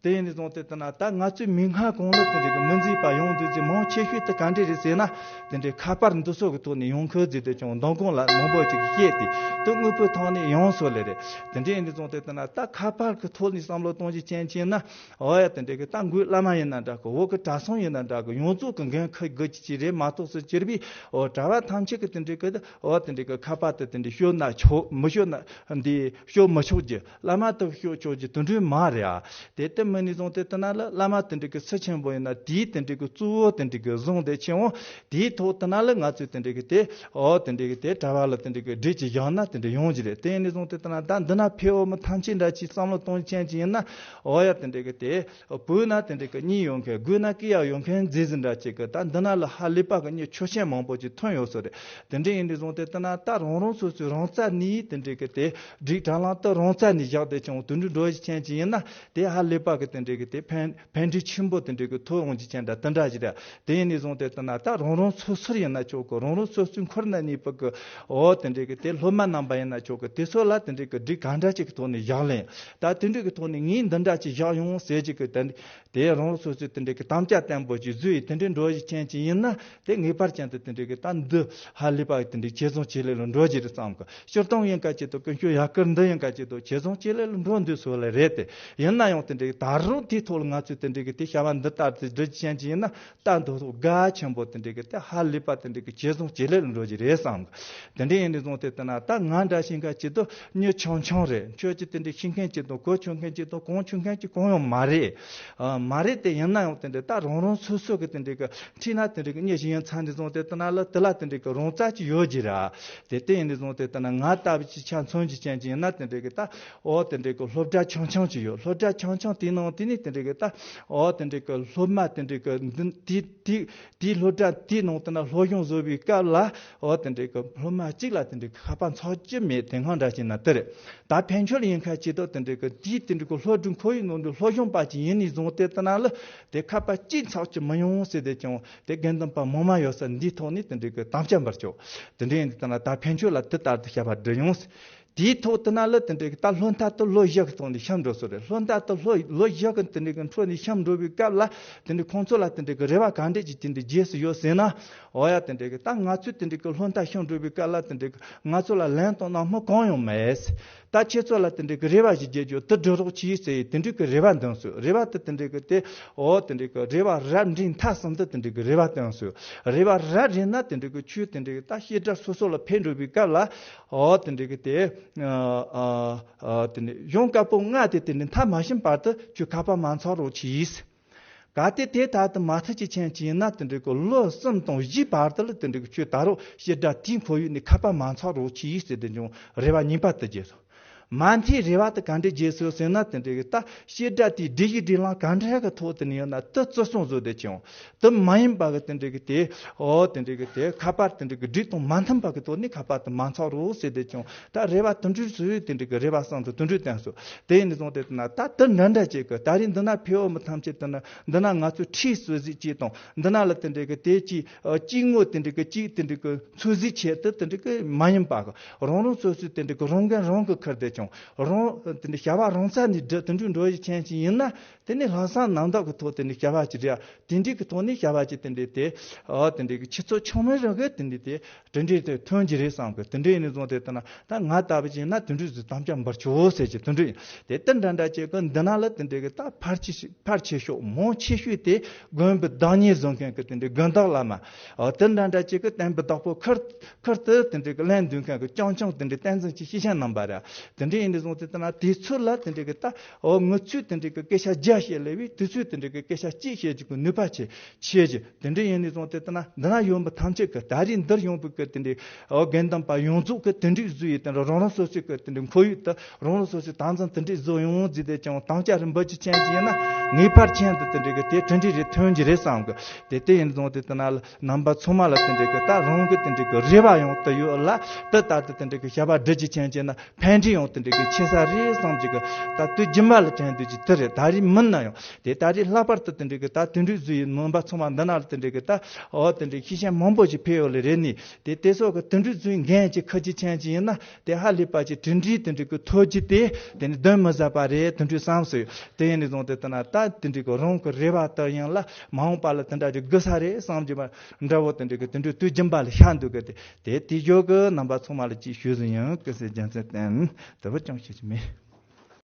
དེ་ཡིན་ནས་བཟུང་སྟེ་ལྟ་ན། ད་ང་ཚོས་མིག་སྔ་གོང་ལ་དེ་འདྲ་གི་མི་མཛེས་པ་ཡོང་དུས་ཀྱི་མང་ཆེ་ཤོས་དེ་ག་འདྲ་རེད་ཟེར་ན། དེ་འདྲའི་ཁ་པར་འདི་ཚོ་གི་ཐོག་ནས་ཡོང་ཁུལ་བྱས་ཏེ་ཀྱང་མདང་དགོང་ལ་མང་པོ་ཅིག་བཤད་དེ། དེ་དངོས་པོའི་ཐོག་ནས་ཡོང་སོང་ལེ་རེད། དེ་འདྲ་ཡིན་ནས་བཟུང་སྟེ་ལྟ་ན། ད་ཁ་པར་གི་ཐོག་ནས་བསམ་བློ་གཏོང་རྒྱུ་ཅན་གྱིས་ན། འོ་ཡ། དེ་འདྲ་གི་ད་མགོའི་བླ་མ་ཡིན་ན་འདྲ་གི། འོག་གི་གྲྭ་ཚང་ཡིན་ན་འདྲ་གི། ཡོངས་རྫོགས་གི་འགན་ཁུར་དགོས་ཀྱི་ཅིག་རེད་མ་གཏོགས་སུ་གྱུར་པའི། འོ་གྲྭ་བ་ཐམས་ཅད་གི་དེ་འདྲ་གི། འོ་དེ་འདྲ་གི་ཁ་པར་དེ་དེ་འདྲ་ཤོད་ན་ཆོག། མི་ཤོད་ན་འདི་ཤོད་མི་ཆོག་རྒྱུ། བླ་མ་དེ་ཤོད་ཆོག་རྒྱུ་དེ་འདྲ་མ་རེད་ཨ། དེ་ལྟ་མིན་ནས་བཟུང་སྟེ་ལྟ་ན་ལ། བླ་མ་དེ་འདྲ་གི་སུ་ཆེན་པོ་ཡིན་ན། དེའི་དེ་འདྲ་གི་གཙོ་བོ་དེ་འདྲ་གི་བཟུང་བསྡད་ཀྱང་། དེའི་ཐོག་ལྟ་ན་ལ་ང་ཚོས་དེ་འདྲ་གི་དེ། འོ་དེ་འདྲ་གི་དེ་གྲྭ་བ་ལ་དེ་འདྲ་གི་སྒྲིག་ཅིག་བཞག་ན་དེ་འདྲ་ཡོང་གི་རེད། དེ་ཡིན་ནས་བཟུང་སྟེ་ལྟ་ན། ད་འདི་ན་ཕེབས་འོ་མི་ཐམས་ཅད་འདྲ་ཅིག་བསམ་བློ་གཏོང་ཅན་ཅིག་ཡིན་ན། འོ་ཡ། དེ་འདྲ་གི་དེ་བུ་ན་དེ་འདྲ་གི་གཉིས་ཡོད་མཁན། དགུ་ན་སྐྱེ་ཡག་ཡོད་མཁན་མཛེས་ཟིན་འདྲ་ཅིག་གི། ད་འདི་ན་ལ་ཧ་ལས་པ་གི་གཉིས་ཆོག་མཆན་མང་པོ་ཅིག་ཐོན་ཡོད་སོ་རེད། དེ་འདྲ་ཡིན་ནས་བཟུང་སྟེ་ལྟ་ན། ད་རང་རང་སོ་སོའི་རང་རྩ་ནས་དེ་འདྲ་གི་དེ་སྒྲིག་དྲ་ལམ་དུ་རང་རྩ་ནས་བཞག་བསྡད་ཀྱང་། དེ་འདྲ་འགྲོ་བཞིན་ཅན་ཅིག་ཡིན་ན། དེ་ཧ་ལས་པ་གི་དེ་འདྲ་གི་དེ་ཕན་ཕན་འབྲས་ཆེན་པོ་དེ་འདྲ་གི་ཐོབ་འོང་རྒྱུ་ཅན་འདྲ་དེ་འདྲ་ཞིག་རེད། དེ་ཡིན་ནས་བཟུང་སྟེ་ལྟ་ན། ད་རང་རང་སོ་སོར་ཡིན་ན་ཆོག་གི། རང་རང་སོ་སོའི་འཁོར་ན་གནས་པ་གི། འོ་དེ་འདྲ་གི་དེ་སློབ་མ་རྣམ་པ་ཡིན་ན་ཆོག་གི། དེ་ཚོ་ལ་དེ་འདྲ་གི་སྒྲིག་ག་འདྲ་ཅིག་གི་ཐོག་ནས་བཞག་ལེ། ད་དེ་འདྲ་གི་ཐོག་ནས་ངས་འདི་འདྲ་ཅིག་བཞག་ཡོང་ཟེར་ཅིག་གི། དེ་དེ་རང་རང་སོ་སོས་དེ་འདྲ་གི་དམ་བཅའ་བརྟན་པོ་ཅིག་བཟོས་ཡི། དེ་འདྲ་འགྲོ་བཞིན་ཅན་ཅིག་ཡིན་ན། དེ་ངེས་པར་ཅན་དུ་དེ་འདྲ་གི་ད་འདི་ཧ་ལས་པ་དེ་འདྲ་ཇེ་བཟང་ཇེ་ལེགས་ལ་འགྲོ་རྒྱུ་རེད་བསམ་གི། སྤྱིར་བཏང་ཡིན་ག་ཅིག་ཏུ། ཀུན་སྤྱོད་ཡག་གི་འདི་ཡིན་ག་ཅིག་ཏུ། ཇེ་བཟང་ཇེ་ལེགས་ལ་འགྲོ་འདོད་སོ་ལེ་རེད་དེ། ཡིན་ན་ཡང་དེ་འདྲ་གི་ད་རུང་དེའི་ཐོག་ལ་ང་ཚོས་དེ་འདྲ་གི་དེ་བྱ་བ་འདི་ལྟར་དུ་སྒྲུབ་ཅན་ཅིག་ཡིན་ན། ད་འདི་ཐོག་གལ་ཆེན་པོ་དེ་འདྲ་གི་དེ་ཧ་ལས་པ་དེ་འདྲ་གི་ཇེ་བཟང་ཇེ་ལེགས་ལ་འགྲོ་རྒྱུ་རེད་བསམ་གི། དེ་འདྲ་ཡིན་ནས་བཟུང་སྟེ་ལྟ་ན། ད་ང་འདྲ་ཞིག་ག་ཅིག་ཏུ་མྱི་ཆུང་ཆུང་རེད། ཁྱོད་ཀྱི་དེ་འདྲའི་ཤེས་མཁན་གཅིག་དང་། གོ་ཆོད་མཁན་གཅིག་དང་། གོང་ཆོད་མཁན་གཅིག་གང་ཡང་མ་རེད། ཨ། མ་རེད་དེ། ཡིན་ན་ཡང་དེ་འདྲའི་ད་རང་རང་སོ་སོ་གི་དེ་འདྲའི་གི་འཁྲིས་ན་དེ་འདྲའི་གི་མྱི་ཞིག་ཡིན་ཚར་ནས་བཟུང་སྟེ་ལྟ་ན་ལ། དེ་ལ་དེ་འདྲའི་གི་རང་རྩ་ཅིག་ཡོད་ཀྱི་ར། དེ་དེ་ཡིན་ནས་བཟུང་སྟེ་ལྟ་ན། ང་ལྟ་བུ་ཅིག་ཆ་མཚོན་གྱི་ཅན་ཅིག་ཡིན་ན། དེ་འདྲའི་གི་ད་འོ་དེ་འདྲའི་གི་སློབ་གྲྭ་ཆུང་ཆུང་ཅིག་ཡོད། སློབ་གྲྭ་ཆུང་ཆུང་དེའི་ནང་དེ་ནས་དེ་འདྲའི་གི་ད་འོ་དེ་འདྲའི་གི་སློབ་མ་དེ་འདྲའི་གི་འདི་དེ་དེ། དེའི་སློབ་གྲྭ་དེའི་ནང་དུ་ན་སློབ་སྦྱོང་བཟོ་བའི་སྐབས་ལ། འོ་དེ་འདྲའི་གི་སློབ་མ་གཅིག་ལ་དེ་འདྲའི་གི་ཁ་པར་འཚོལ་རྒྱུ་མེད། དེ་སྔ་འདྲ་བྱས་ན་དེ་རེད། ད་ཕན་ཆོད་ཡིན་ཁ་ཅིག་ཏུ། དེ་འདྲའི་གི་དེའི་དེ་འདྲའི་གི་སློབ་གྲྭ་ཁོར་ཡུག་ནང་དུ་སློབ་སྦྱོང་པ་ཅིག་ཡིན་ནས་བཟུང་སྟེ་ལྟ་ན་ལ། དེ་ཁ་པར་གཅིག་འཚོལ་རྒྱུ་མི་ཡོང་ཟེར་ཏེ་ཀྱང་། དེ་དགེ་འདུན་པ་མང་མ་ཡོད་ས་འདིའི་ཐོག་ནས་དེ་འདྲའི་གི་དམ་བཅའ་འབུལ་ཆོག། དེ་འདྲའི་ཡིན་དུས་ལྟ་ན། ད་ཕན་ཆོད་ལ་དེ་ལྟར་དུ་བྱ་བ་སྒྲུབ་ཡོང་། དེའི་ཐོག་ཏུ་ན་ལ་དེ་འདྲའི་གི་ད་སློབ་མཐར་ཐུག་ལོ་བཞི་གི་སྟེང་ནས་འཁྱམས་འགྲོ་སོ་རེད། སློབ་མཐར་ཐུག་ལོ་ལོ་བཞི་གི་དེ་འདྲའི་གི་འཕྲོ་ནས་འཁྱམས་འགྲོ་བའི་སྐབས་ལ། དེ་འདྲའི་ཁོང་ཚོ་ལ་དེ་འདྲའི་གི་རེ་བ་ག་འདྲས་ཀྱི་དེ་འདྲའི་རྒྱས་སུ་ཡོད་ཟེར་ན། འོ་ཡ། དེ་འདྲའི་གི་ད་ང་ཚོས་དེ་འདྲའི་གི་སློབ་མཐར་འཁྱམས་འགྲོ་བའི་སྐབས་ལ། དེ་འདྲའི་གི་ང་ཚོ་ལ་ལན་གཏོང་གནང་མི་གང་ཡང་མེད། ད་ཁྱེད་ཚོ་ལ་དེ་འདྲའི་གི་རེ་བ་ཞིག་རྒྱས་རྒྱུ་དེ་སྒྲུབ་རོགས་གྱིས་ཟེར་ཡི་དེ་འདྲའི་གི་རེ་བ་འདོན་སོ། རེ་བ་དེ་དེ་འདྲའི་གི་དེ། འོ་དེ་འདྲའི་གི་རེ་བ་རབ་འབྲིང་ཐ་གསུམ་དུ་དེ་འདྲའི་གི་རེ་བ་བཏོན་སོ། རེ་བ་རབ་རེད་ན། དེ་འདྲའི་གི་ཁྱོད་དེ་འདྲའི་གི་ད་བཤད་གྲྭ་སོ་སོ་ལ་ཕེབས་འགྲོ་བའི་སྐབས་ལ། འོ་དེ་འདྲའི་གི་དེ། ཨ་ཨ་ཨ། དེ་ནས་གཞུང་བཀའ་པོད་ལྔ་དེ་དེ་ནས་མཐའ་མ་ཕྱིན་བར་དུ་ཁྱོད་ཁ་པར་མ་འཚོལ་རོགས་གྱིས། གལ་ཏེ་དེ་ལྟར་དུ་མ་ཐག་ཅིག་ཆེན་ཅིག་ཡིན་ན། དེ་འདྲའི་གི་ལོ་གསུམ་དང་བཞིའི་བར་དུ་ལ་དེ་འདྲའི་གི་ཁྱོད་ད་རུང་བཤད་གྲྭ་དེའི་ཁོར་ཡུག་ནས་ཁ་པར་མ་འཚོལ་རོགས་གྱིས་ཟེར་ཏེ་ཀྱང་རེ་བ་གཉིས་པ་དེ་བརྗེད་སོང་། མ་མཐའི་རེ་བ་དེ་ག་འདྲས་བརྗེད་སོང་ཟེར་ན། དེ་འདྲའི་གི་ད་བཤད་གྲྭ་དེའི་སྒྲིག་གཞི་སྒྲིག་ལམ་ག་འདྲ་གི་ཐོག་དེ་ནས་ཡོད་ན་དེ་བརྩི་སྲུང་བཟོ་བསྡད་ཀྱང་། དེ་མ་ཡིན་པ་གི་དེ་འདྲའི་གི་དེ། འོ་དེ་འདྲའི་གི་དེ་ཁ་པར་དེ་འདྲའི་གི་སྒྲིག་དང་མ་མཐུན་པ་གི་ཐོག་ནས་ཁ་པར་དེ་མ་འཚོལ་རོགས་ཟེར་བསྡད་ཀྱང་། ད་རེ་བ་དེ་འདྲའི་བཟོས་ཡོད། དེ་འདྲའི་གི་རེ་བ་བསམ་དུ་དེ་འདྲའི་བསྟན་སོང་། དེ་ཡིན་ནས་བཟུང་སྟེ་ལྟ་ན། ད་དེ་འདྲ་འདྲ་ཅིག་གི་ད་རིང་འདི་ན་ཕེབས་འོ་མི་ཐམས་ཅད་དེ་ན། འདི་ན་ང་ཚོས་ཁྲིད་གསོལ་གཟིགས་ཅིག་དང་། འདི་ན་ལ་དེ་འདྲའི་གི་དེ་ཅིག་ཨ་ཅིག་ངོ་དེ་འདྲའི་གི་ཅིག་དེ་འདྲའི་གི་འཚོལ་གཟིགས་ཆེད་དུ་དེ་འདྲའི་གི་མ་ཡིན་པ་གི། རང་རང་སོ་སོས་དེ་འདྲའི་གི་རང་འགན་རང་གིས་འཁུར་བསྡད་ཀྱང་། རང་དེ་འདྲའི་བྱ་བ་རང་རྩ་ནས་སྒྲུབ། དེ་འདྲའི་འགྲོ་ཡི་ཆེན་ཅིག་ཡིན་ན། དེ་ནི་ལྷག་བསམ་རྣམ་དག་གི་ཐོག་དེ་འདྲའི་བྱ་བ་ཅིག་རེད། དེ་འདྲའི་གི་ཐོག་ནས་བྱ་བ་ཅིག་དེ་འདྲའི་དེ། ཨ་དེ་འདྲའི་གི་ཆུ་ཚོད་ཆུང་མའི་རང་གི་དེ་འདྲའི་དེ་དེ་འདྲའི་དེ་ཐོན་གྱི་རེད་བསམ་གི། དེ་འདྲའི་ཡིན་ནས་བཟུང་སྟེ་ལྟ་ན། ད་ང་ལྟ་བུ་ཅིག་ཡིན་ན་དེ་འདྲའི་བཟོས་དམ་བཅའ་འབུལ་ཆོག་ཟེར་གྱི་དེ་འདྲའི་དེ་ལྟར་འདྲ་འདྲ་བྱེད་གི། འདི་ན་ལ་དེ་འདྲའི་གི་ད་ཕལ་ཆེ་ཕལ་ཆེ་ཤོས་མང་ཆེ་ཤོས་དེ་དགོན་པའི་བདག་ཉིད་བཟོ་མཁན་གི་དེ་འདྲའི་དགོན་བདག་བླ་མ། ཨ་དེ་འདྲ་འདྲ་བྱེད་གི། བསྟན་པའི་བདག་པོ་ཁུར་ཁུར་དུ་དེ་འདྲའི་གི་ལན་འདོན་མཁན་གི་རྐྱང་རྐྱང་དེ་འདྲའི་བསྟན་འཛིན་གྱི་སྐྱེས་ཆེན་རྣམ་པ་ར། དེ་ འདྲ་ཡིན་ནས་བཟུང་སྟེ་ད་ན་དུས་ཚོད་ལ་དེ་འདྲའི་གི་ད་འོ་ངུ་ཚོས་དེ་འདྲའི་གི་སྐད་ཆ་བརྒྱ་བཤད་ལེ་བས་དུས་ཚོད་དེ་འདྲའི་གི་སྐད་ཆ་གཅིག་བཤད་རྒྱུ་གི་ནུས་པ་ཆེ་ཆེ་རྒྱུ་དེ་འདྲ་ཡིན་ནས་བཟུང་སྟེ་ད་ན་འདི་ན་ཡོད་པ་ཐམས་ཅད་གི་ད་རེས་འདིར་ཡོང་བའི་གི་དེ་འདྲའི་འོ་དགེ་འདུན་པ་ཡོངས་རྫོགས་གི་དེ་འདྲའི་བཟོས་ཡོད་དེ་འདྲ་རང་རང་སོ་སོའི་གི་དེ་འདྲའི་ཁོར་ཡུག་ད་རང་རང་སོ་སོའི་ད་ཚང་དེ་འདྲའི་བཟོ་ཡོང་ཟིག་དེ་ཀྱང་དམ་བཅའ་རིམ་པ་ཅིག་ཅན་ཅིག་ཡིན་ན་ངེས་པར་ཁྱེད་དུ་དེ་འདྲའི་གི་དེ་གྲུབ་འབྲས་རེ་ཐོན་གྱི་རེད་བསམ་གི་དེ་དེ་ཡིན་ནས་བཟུང་སྟེ་ད་ན་ལ། རྣམ་པ་ཚང་མ་ལ་དེ་འདྲའི་གི་ད་རང་གི་དེ་འདྲའི་གི་རེ་བ་ཡོང་དུ་ཡོད་ལ་དེ་ལྟར་དུ་དེ་འདྲའི་གི་བྱ་བ་སྒྲུབ་རྒྱུ་ཅན་ཅན་ན་ཕན་འབྲས་ཡང་དེ་འདྲའི་གི་ཆེ་ས་རེད་བསམ་གྱི་གི་ད་དུས་རྒྱུན་པ་ལ་དྲན་འདོད་ཀྱི་དེ་རེད། ད་རེས་མིན་ན་ཡང་དེ་ད་རེས་ལྷག་པར་དུ་དེ་འདྲའི་གི་ད་དེ་འདྲའི་བཟོས་ཡི་རྣམ་པ་ཚང་མ་འདི་ན་ལ་དེ་འདྲའི་གི་ད་འོ་དེ་འདྲའི་ཤེས་བྱ་མང་པོ་ཞིག་ཕེབས་ཡོད་ལེ་རེད་ནི་དེ་དེ་སོགས་གི་དེ་འདྲའི་བཟོས་འགན་ཅིག་ཁུར་རྒྱུ་ཅན་ཅིག་ཡིན་ན་དེ་ཧ་ལས་པ་ཅིག་གྲུབ་འབྲས་དེ་འདྲའི་གི་ཐོབ་རྒྱུ་དེ་དེ་ནི་གདོན་མི་ཟ་པ་རེད་དེ་འདྲའི་བསམ་སོང་། དེ་ཡིན་ནས་བཟུང་སྟེ་ད་ན་ད་དེ་འདྲའི་གི་རང་གི་རེ་བ་ལྟར་ཡིན་ལ་མ་འོངས་པ་ལ་དེ་འདྲ་ཅིག་དགོས་ས་རེད་བསམ་གྱི་མ། འདྲ་བོ་དེ་འདྲ་གི་དེ་འདྲའི་དུས་རྒྱུན་པ་ལ་ཤར་འདུག་གི་དེ་དེ་དེ་ཞོག་གི་རྣམ་པ་ཚང་མ་ལ་ཅིག་ཞུ་ཟིན་ཡང་ཀུན་གསལ་རྒྱལ་མཚན་བསྟན་དེ་བུ་ཅུང་ཤེས་ཀྱི་མེད།